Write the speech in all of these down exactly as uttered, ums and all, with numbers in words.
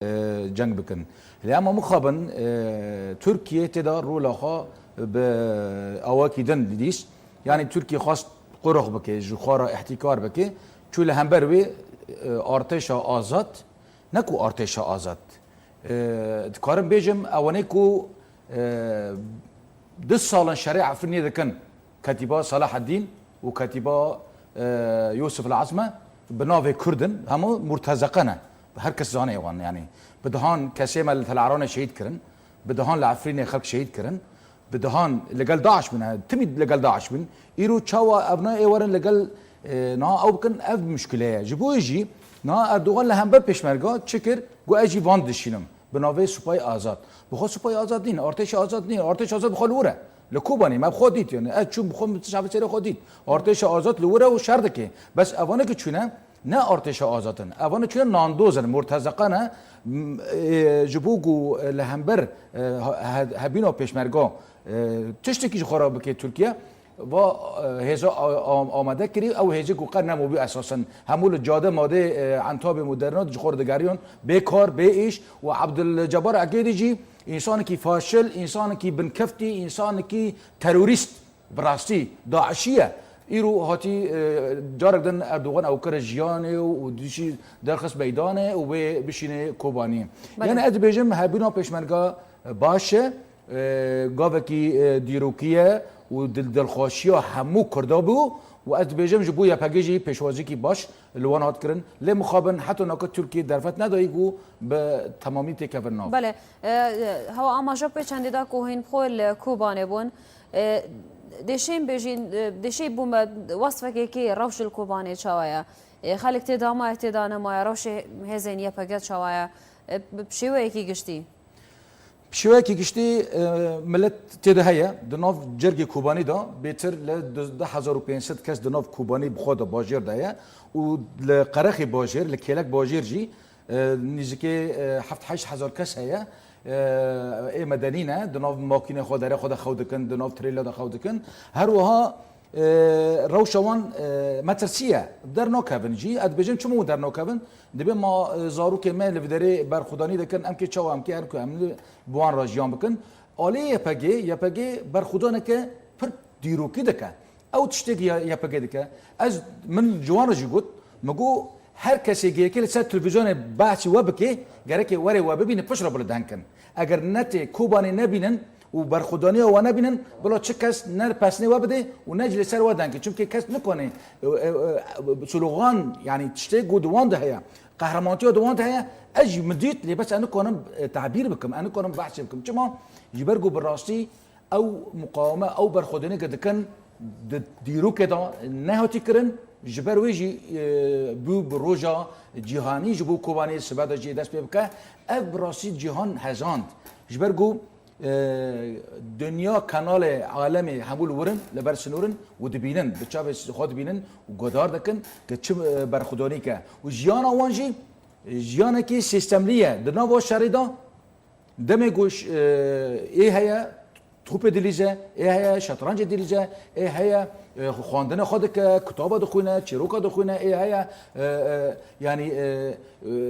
e, ceng bikin. Lê ema mixabin, e, Tirkiye tê de rola xwe bi awakî din dîst. Yanî Tirkiye xwest qurux bike, ji xwe re îhtîkar bike. Çû li hember wê, e, artêşa azad, ne ku artêşa azad. E, dikarim bêjim, ewanê ku, e, du sal in şerê Efrînê dikin, Ketîba Selaheddîn û Ketîba, e, Yusuf el Azme bi navê Kurd in, hemû murtezeqe ne. Her kes zane wan, yanî bi dehan kesê me li Tel Eranê şehîd kirin, bi dehan li Efrînê xelk şehîd kirin, bi dehan li gel DAIŞ bûne, timî li gel DAIŞ bûn. Îro çawa evna ê werin li gel, e, niha ew bikin, ev muşkile ye. Ji bo wê jî niha Erdogan li hember pêşmerga çi kir? Got, ez jî van dişînim. Bi navê Supayê Azad. Bi xwe Supayê Azad nîn, Artêşa Azad nîn. Artêşa Azad bi xwe li wir e. Li Kobanê me bi xwe dît, yani. Ez çûm bi xwe, min tişt serê xwe dît. Artêşa Azad li wir e û şer dike. Bes evane ki çûne, ne Artêşa Azad in. Evane çûne nandoz in, murtezeqe ne. M-, e, ji bo ku, e, li hember, e, he-, he-, hebîna pêşmerga, e, tiştekî ji xwe re bike Tirkiye, va, e, hêza a-, a-, amade kirî, ew hêzê ku qe nemabû esasen. Hemû li cade madê, e, Entabê modernat ji xwe re digeriyan, bê kar, bê îş û Abdulcebar Egêdî jî însanekî faşil, însanekî binkeftî, însanekî terorîst, bi rastî DAIŞî ye. Îro hatî, e, carek din Erdogan ew kire jiyanê û dişî derxist meydanê û wê bişînê Kobanî. Belê. Yani ez dibêjim hebîna pêşmerga, e, baş e. E, gavekî, e, dîrokî ye û dil-, dilxweşiya hemû Kurda bû û ez dibêjim ji bo Y P G jî pêşwaziyekî baş li wan hat kirin. Lê mixabin heta naka Tirkiye derfet nedayî ku bi temamî têkevin nav. Belê. E, e, hewa amaja pê çendê da ku hîn bi xwe li Kobanê bûn. E, dê şên bêjîn, e, dê şên bû me wesfekê kê rewş li Kobanê çawa ye? E, xelk tê da maye, tê da nemaye, rewşê hêzên Y P G çawa ye? E, bi, bi şêweyekî giştî. Bi şêweyekî giştî, e, milet tê de heye. Di nav cergê Kobanî de bêtir li du hezar û pênc sed kes di nav Kobanî bi xwe de bajêr de ye û li qerexê bajêr, li kêlek bajêr jî, e, nîzikê, e, heft heşt hezar kes heye. E, ê medenî ne, di nav makînê xwe, derê xwe de xew dikin, di nav trêla de xew dikin. Her wiha, e, rewşa wan, e, metirsî ye. Dernakevin jî. Ez dibêjim çima hûn dernakevin? Dibê ma, e, zarokê me li vêderê berxwedanî dikin, em kê çawa, em kê herin ku em li bi wan re jiyan bikin. Alî Y P G, Y P G berxwedaneke pir dîrokî dike. Ew tiştekî Y-, Y P G dike. Ez, min ji wan re jî got, min got, her kesê gêkê li ser televîzyonê behsî we bike, gereke were we bibîne, pişt re bile deng kin. Eger netê Kobanê nebînin û berxwedaniya we nebînin, bila çi kes ne pesnê we bide û ne jî li ser we deng ke. Çimkî kes nikane, e, e, e, slogan, yanî tiştê ku di wan de heye, qehremantiya di wan de heye, ez jî min dît, lê bes ez nikanim, e, tebîr bikim, ez nikanim behsê bikim. Çima? Ji ber ku bi rastî ew muqaweme, ew berxwedaniyeke dikin, di dîrokê de nehatî kirin, ji ber wê jî, e, bû bi roja cîhanî ji bo Kobanê sibe de jî dest pê bike. Ev bi rastî cîhan hezand. Ji ber ku, e, dinya, kanalê, alemê hemû li wir in, li ber sinûr in û dibînin, bi çavê xwe dibînin û guhdar dikin ke çi, e, berxwedanî ke. Û jiyana wan jî, e, jiyanekî sîstemlî ye. Di nava şerê de demê ku ş-, e, ê heye, topê dilîze, ê heye, şetrancê dilîze, ê heye, e, xwendinê xwe dike, kitaba dixwîne, çîroka dixwîne, ê heye, e, e, yanî, e,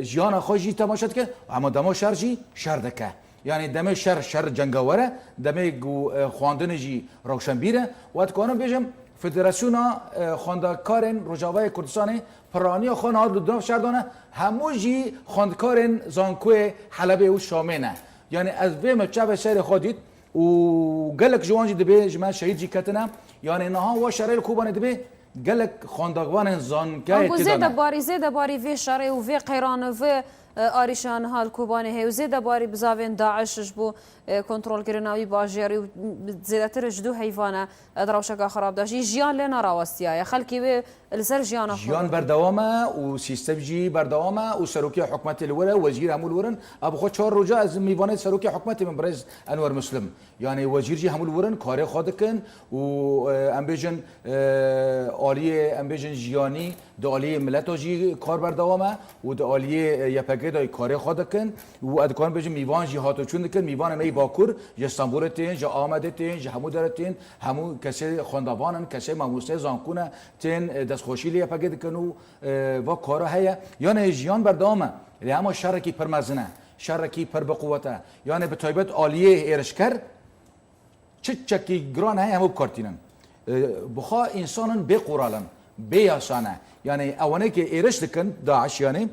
e, jiyana xwe jî temaşe dike, ama dema şer jî şer dike. Yanî demê şer, şer cengawer e, demê ku, e, xwendinê jî rewşenbîr e. Û ez dikarim bêjim, Federasyona, e, Xwendekarên Rojavayê Kurdistanê piraniya xwe niha di nav şer de ne, hemû jî xwendekarên zankoyê Helebê û Şamê ne. Yanî ez vê me çavê serê xwe dît û gelek ji wan jî dibê ji me şehîd jî ketine. Yanî niha wa şerê li Kobanê dibê gelek xwendevanên zankayê Ango tê de ne. Zêde barî, zêde barî vê şerê û vê qeyran û vê, e, arîşa niha li Kobanê heye û zêde barî bizavên DAIŞ ji bo, e, kontrolkirina wî bajêrî û zêdetir ji du heyvan e, e, di rewşeke xirab de jî jiyan lê nerawestiyaye. Xelkê wê li ser jiyana xwe Jiyan berdewam e û sîstem jî berdewam e û serokiya hikûmetê li wir e, wezîr hemû li wir in. A bi xwe çar roja ez mîvanê serokiya hikûmetê min birêz Enwer Muslim. Yanî wezîr jî hemû li wir in, karê xwe dikin û, e, em bêjin, e, aliyê, em bêjin jiyanî, di aliyê mileta jî kar berdewam e û di aliyê, e, Y P G da karê xwe dikin û ez dikarim bêjim mîvan jî hatoçûn dikin. Mîvanê me yê Bakur ji Stenbolê tên, ji Amedê tên, ji hemû derê tên, hemû kesê xwendevan in, kesê mamosteyê zankû ne, tên, e, destxweşî li Y P G dikin û, e, va kara heye. Yanê jiyan berdewam e. Lê hema şerekî pir mezin e. Şerekî pir bi quwet e. Yanê bi taybet aliyê êrişker çi çekî giran heye hemû bikartînin. E, bi xwe însanin bê qoral in, bê yasa ne. Yanî ewanê ke êriş dikin, DAIŞ yanî,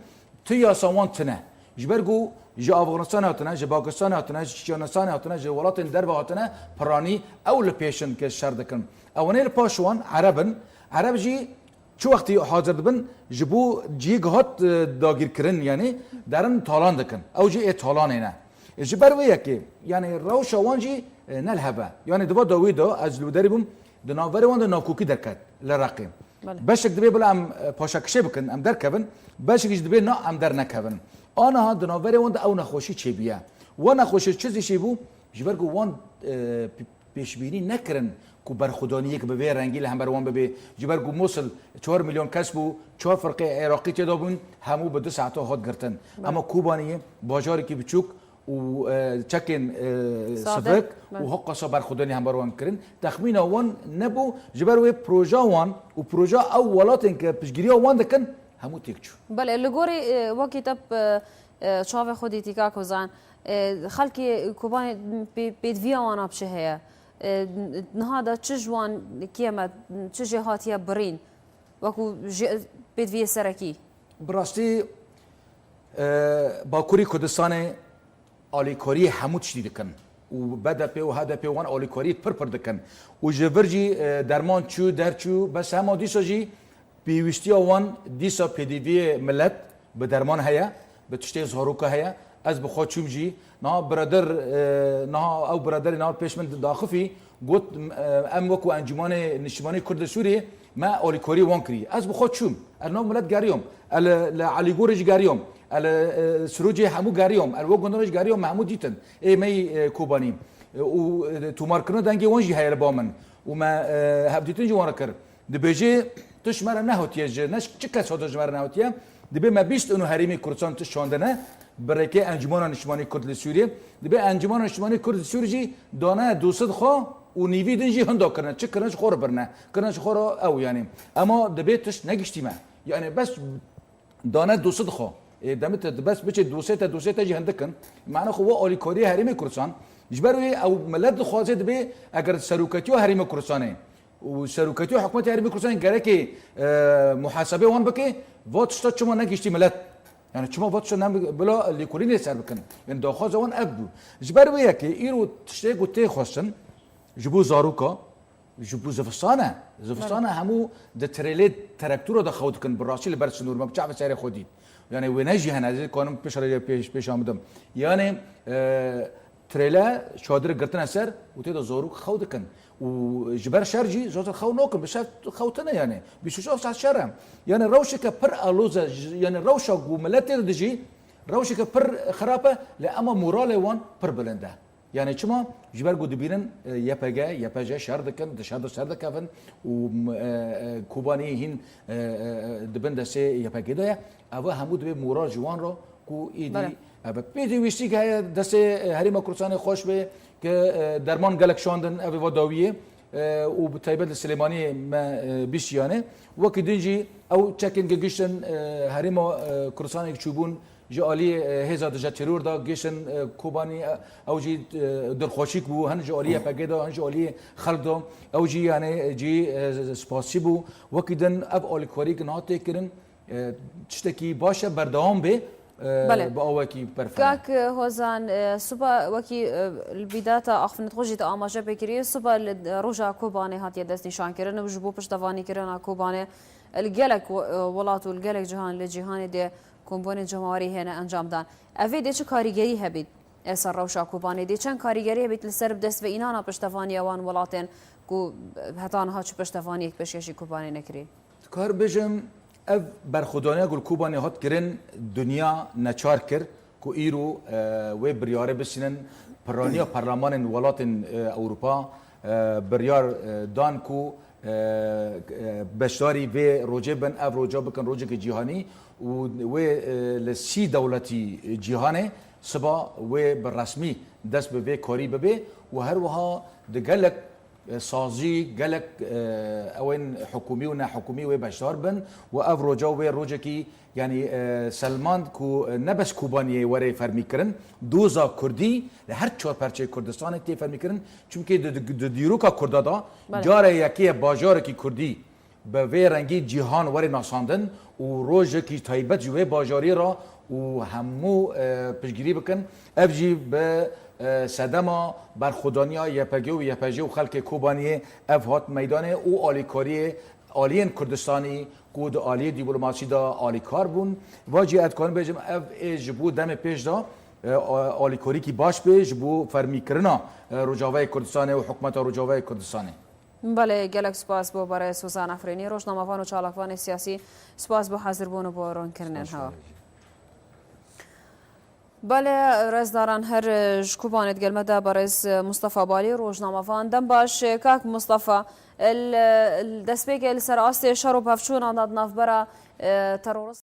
tu yasa wan tune. Ji ber ku ji Afganistanê hatine, ji Pakistanê hatine, ji Çeçenistanê hatine, ji welatên derve hatine, piranî ew li pêş in ke şer dikin. Ewanê li paş wan Ereb in. Ereb jî çi wextî hazir dibin, ji bo cihê gihat, e, dagîrkirin, yanî derin talan dikin. Ew jî ê talanê ne. E, ji ber wê yekê, yanî rewşa wan jî, e, ne li hev e. Yanî di va dawî de ez li derî bûm, di navberê wan de navkokî derket li Reqê. Belê. Beşek dibê bila em, e, paşakişê bikin, em derkevin, beşek jî dibê na em dernekevin. Aniha di navberê wan de ew nexweşî çêbûye. Wa nexweşî çi zî çêbû? Ji ber ku wan, e, pêşbînî nekirin ku berxwedaniyek bi vê rengî li hember wan bibe. Ji ber ku Mosil çar milyon kes bû, çar firqê Iraqî tê de bûn, hemû bi du saeta hat girtin. Belê. Ema Kobaniyê bajarekî biçûk û, e, çekên, e, Sade. sivik Belê. û hiqasa berxwedanî hember wan kirin. Texmîna wan nebû, ji ber wê proja wan û proja ew welatên ke piştgiriya wan dikin, hemû têk çû. Belê, li gorî, e, wekî te, e, e, çavê xwe dîtî, kak Hozan, e, xelkê Kobanê pê-, pêdiviya wan a bi çi heye? E, niha de çi ji wan kêm e, çi jê hatiye birîn? Wekû ji pêdiviyê serekî. Bi rastî, e, Bakurî Kurdistanê alîkariyê hemû tiştî dikin. Û B D P û H D P wan alîkariyê pir pir dikin. Û ji vir jî, e, derman çû, derçû, bes hema dîsa jî pêwîstiya wan dîsa pêdiviyê milet bi derman heye, bi tiştê zaroka heye. Ez bi xwe çûm jî. Niha birader, e, niha ew biraderê niha pêş min daxifî, got, e, em wekû Encûmanê Niştimanî Kurd li Sûriyê me alîkarî wan kirî. Ez bi xwe çûm. Ez nav milet geriyom. Ez li, li Elîgorê jî geriyom. Ez li, e, Sirocê hemû geriyom. Ez li we gundan jî geriyom, me hemû dîtin. Ê me yî, e, Kobanî. E, û, e, tomarkirina dengê wan jî heye li ba min. Û me, e, hevdîtin jî wan re kir. Dibêje, tu ji me re nehotiye ji, ne çi kes hate ji me re nehotiye. Dibê me bîst û neh herêmê Kurdistan tu şandine, bi rêkê Encûmena Niştimanî Kurd li Sûriyê. Dibê Encûmena Niştimanî Kurd li Sûriyê jî dane dosê xwe û nîvî din jî hinda kirine. Çi kirine ji xwe re birine. Kirine ji xwe re ew yanî. Ema dibê tişt negiştî me. Yanî bes dane dosê xwe. Ê, demê te bes biçe dosê te, dosê te jî hindik in. Mane xwe we alîkariyê herêmê Kurdistan. Ji ber wê ew milet dixwaze dibê eger seroketiya herêmê Kurdistanê û seroketiya hikûmetê herêmê Kurdistanê gerekê, e, muhasebê wan bike, va tişta çima negihiştî milet? Yani çima va tişta ne bila lêkolînê ser bikin? Yani daxwaza wan ev bû. Ji ber wê yekê îro tiştê ku tê xwestin ji bo zaroka, ji bo zivistane. Zivistane Belê. Hemû di trêlê terektura de xew dikin, bi rastî li ber sinûr me bi çavê serê xwe dît. Yani wêne jî hene, ez ê kanim pêş re pêş, pêşan bidim. Yani, e, trêle çadir girtine ser û tê de zarok xew dikin. Û ji ber şer jî zaten xew nakin, bi şer xew tine yani. Bîst û çar saet şer e. Yani rewşeke pir aloz e, j-, yani rewşa ku miletê de dijî, rewşeke pir xirab e, lê ema moralê wan pir bilind e. Yani çima? Ji ber ku dibînin, e, Y P G, Y P J şer dikin, di şer de ser dikevin û, e, e, Kobaniyê hîn, e, e, e, di bin destê Y P G de ye. Ev hemû dibê moral ji wan re ku îdî Belê. Ev pêdivîstî ke heye destê, e, Herêma Kurdistanê xweş be ke, e, derman gelek şandin ev va dawiyê, e, û bi taybet li Silêmaniyê me, e, bîst yanê. Wekî din jî ew çekên ke giştin, e, Herêma, e, Kurdistanê çûbûn ji alî, e, hêza dije teror de giştin, e, Kobanî, e, ew jî, e, dilxweşîk bû, hin ji alî Y P G de, hin ji alî xelk de. Ew jî yanê cî, e, spasî bû. Wekî din ev alîkarî ke niha tê kirin, e, tiştekî baş e, berdewam bê, e, Belê. Bi awekî berfireh. Kak Hozan, e, suba wekî, e, li bîdata axiftinê xwe jî te amaje pê kiriye, suba li, e, roja Kobanê hatiye destnîşankirin û ji bo piştevanîkirina Kobanê, e, li gelek w-, e, welat û li gelek cihan, li cîhanê de kombûnên cemawerî hêne encam dan. Ev ê dê çi karîgerî hebît, e, ser rewşa Kobanê? Dê çend karîgerî hebît li ser bi dest ve înana piştevaniya wan welatên ku, e, heta niha çi piştevaniyek pêşkêşî Kobanê nekirî? Dikarim bêjim, ev berxwedaniya ku li Kobanê hat kirin, dinya neçar kir ku îro, e, wê biryarê bisînin, piraniya perlemanên welatên, e, Ewropa, e, biryar, e, dan ku, e, e, beşdarî vê rojê bin, ev roja bikin rojeke cîhanî û wê e, li sî dewletî cîhanê siba wê bi resmî dest bi vê karî bibe û her wiha di gelek e, sazî, gelek e, ewên hikûmî û nehikûmî wê beşdar bin û ev roja wê rojekî, yanî e, selmand ku e, ne bes Kobaniyê were fermîkirin, doza Kurdî li her çar perçeyê Kurdistanê tê fermîkirin. Çimkî di, di, di dîroka Kurda de Belê. Cara yekê ye bajarekî Kurdî bi vê rengî cîhan were nasandin û rojekî taybet ji wê bajarî re û hemû e, piştgirî bikin. Ev jî bi e, sedema berxwedaniya Y P G û Y P J û xelkê Kobaniyê ev hat meydanê û alîkariyê aliyên Kurdistanî ku di aliyê dîplomasî de alîkar bûn. Va jî ez dikarim bêjim ev ê ji bo demê pêş de e, a- alîkarîkî baş bê ji bo fermîkirina e, Rojavayê Kurdistanê û hikûmeta Rojavayê Kurdistanê. Belê, gelek spas bo berê Suzan Efrînî, rojnamevan û çalakvanê siyasî. Spas bo hezirbûn û bo ronkirinên hewa. Belê, rêzdaran her ji Kobanê digel me de berêz Mustafa Balî, rojnamevan. Dem baş, kak Mustafa, li destpêkê li ser astê şer û pevçûnan de di navbera e, terorist